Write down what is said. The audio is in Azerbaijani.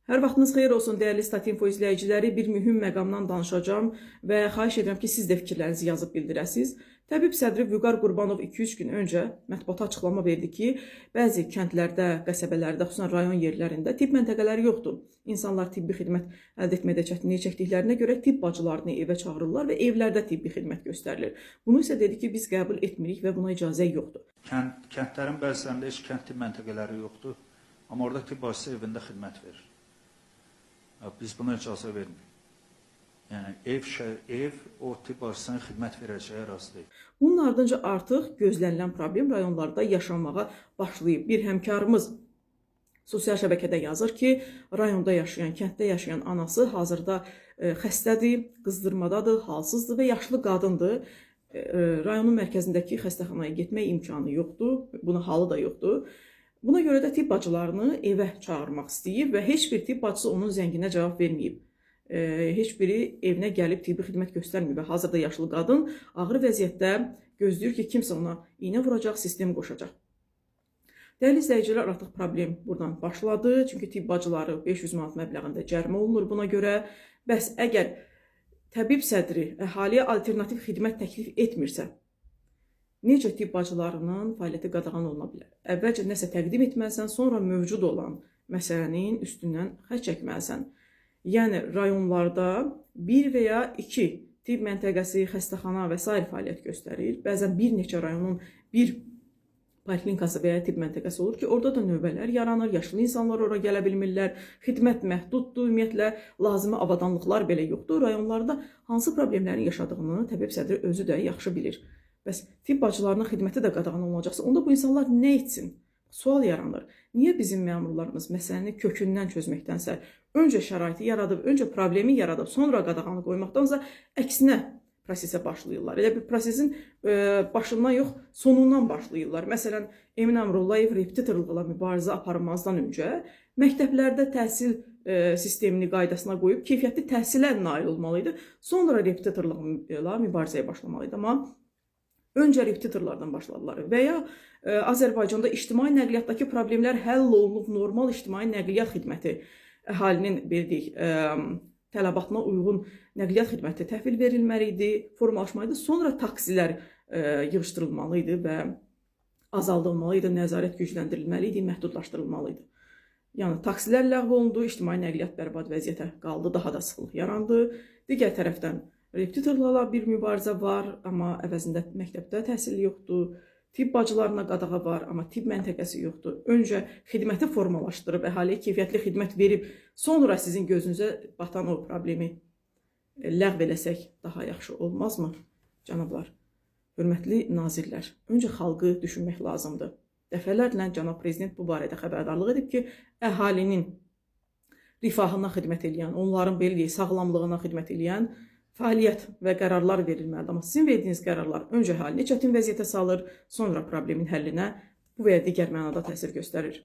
Hər vaxtınız xeyir olsun, dəyərli Statinfo izləyiciləri. Bir mühüm məqamdan danışacağam və xahiş edirəm ki, siz də fikirlərinizi yazıb bildirəsiniz. Təbib sədri Vüqar Qurbanov 2-3 gün öncə mətbuata açıqlama verdi ki, bəzi kəndlərdə, qəsəbələrdə, xüsusən rayon yerlərində tibb məntəqələri yoxdur. İnsanlar tibbi xidmət əldə etmədə çətinlik çəkdiklərinə görə tibb bacılarını evə çağırırlar və evlərdə tibbi xidmət göstərilir. Bunu isə dedi ki, biz qəbul etmirik və buna icazə yoxdur. Kəndlərin bəzilərində heç kənd tibb məntəqələri yoxdur. Amma orada tibb bacısı evində xidmət verir. Biz buna icazə vermirik. Yəni ev o tibb bacısının xidmət verəcəyi ərazi deyil. Bunun ardınca artıq gözlənilən problem rayonlarda yaşanmağa başlayıb. Bir həmkarımız sosial şəbəkədə yazır ki, rayonda yaşayan, kənddə yaşayan anası hazırda xəstədir, qızdırmadadır, halsızdır və yaşlı qadındır. Rayonun mərkəzindəki xəstəxanaya getmək imkanı yoxdur, buna halı da yoxdur. Buna görə də tibb bacılarını evə çağırmaq istəyib və heç bir tibb bacısı onun zənginə cavab verməyib. Heç biri evinə gəlib tibbi xidmət göstərməyib və hazırda yaşlı qadın ağır vəziyyətdə gözləyir ki, kimsə ona iynə vuracaq, sistem qoşacaq. Dəyərli izləyicilər, artıq problem buradan başladı. Çünki tibb bacıları 500 manat məbləğində cərimə olunur buna görə. Bəs əgər təbib sədri əhaliyə alternativ xidmət təklif etmirsə, necə tibb bacılarının fəaliyyəti qadağan oluna bilər? Əvvəlcə nəsə təqdim etməlisən, sonra mövcud olan məsələnin üstündən xətt çəkməlisən. Yəni rayonlarda bir və ya iki tibb məntəqəsi, xəstəxana və sair fəaliyyət göstərir. Bəzən bir neçə rayonun bir poliklinikası və ya tibb məntəqəsi olur ki, orada da növbələr yaranır, yaşlı insanlar ora gələ bilmirlər, xidmət məhduddur, ümumiyyətlə lazımi avadanlıqlar belə yoxdur. Rayonlarda hansı problemlərin yaşadığını təbib sədri özü də yaxşı bilir. Bəs tibb bacılarının xidməti də qadağan olunacaqsa, onda bu insanlar nə etsin? Sual yaranır. Niyə bizim məmurlarımız məsələni kökündən çözməkdənsə, öncə şəraiti yaradıb, öncə problemi yaradıb, sonra qadağanı qoymaqdansa əksinə prosesə başlayırlar. Elə bir prosesin başından yox, sonundan başlayırlar. Məsələn, Emin Əmrullayev repetitorluqla mübarizə aparmazdan öncə məktəblərdə təhsil sistemini qaydasına qoyub keyfiyyətli təhsilə nail olmalı idi. Sonra repetitorluqla mübarizəyə başlamalı idi. Amma öncə repetitorlardan başladılar və ya Azərbaycanda ictimai nəqliyyatdakı problemlər həll olunub, normal ictimai nəqliyyat xidməti əhalinin belə deyək, tələbatına uyğun nəqliyyat xidməti təhvil verilməli idi, formalaşmalı idi. Sonra taksilər yığışdırılmalı idi və azaldılmalı idi, nəzarət gücləndirilməli idi, məhdudlaşdırılmalı idi. Yəni taksilər ləğv olundu, ictimai nəqliyyat bərbad vəziyyətə qaldı, daha da sıxlıq yarandı. Digər tərəfdən repetitorlarla bir mübarizə var, amma əvəzində məktəbdə təhsil yoxdur. Tibb bacılarına qadağa var, amma tibb məntəqəsi yoxdur. Öncə xidməti formalaşdırıb, əhaliyə keyfiyyətli xidmət verib, sonra sizin gözünüzə batan o problemi ləğv eləsək daha yaxşı olmazmı, cənablar? Hörmətli nazirlər, öncə xalqı düşünmək lazımdır. Dəfələrlə cənab prezident bu barədə xəbərdarlıq edib ki, əhalinin rifahına xidmət eləyən, onların belə deyək, sağlamlığına xidmət eləyən fəaliyyət və qərarlar verilməlidir. Amma sizin verdiyiniz qərarlar öncə əhalini çətin vəziyyətə salır, sonra problemin həllinə bu və ya digər mənada təsir göstərir.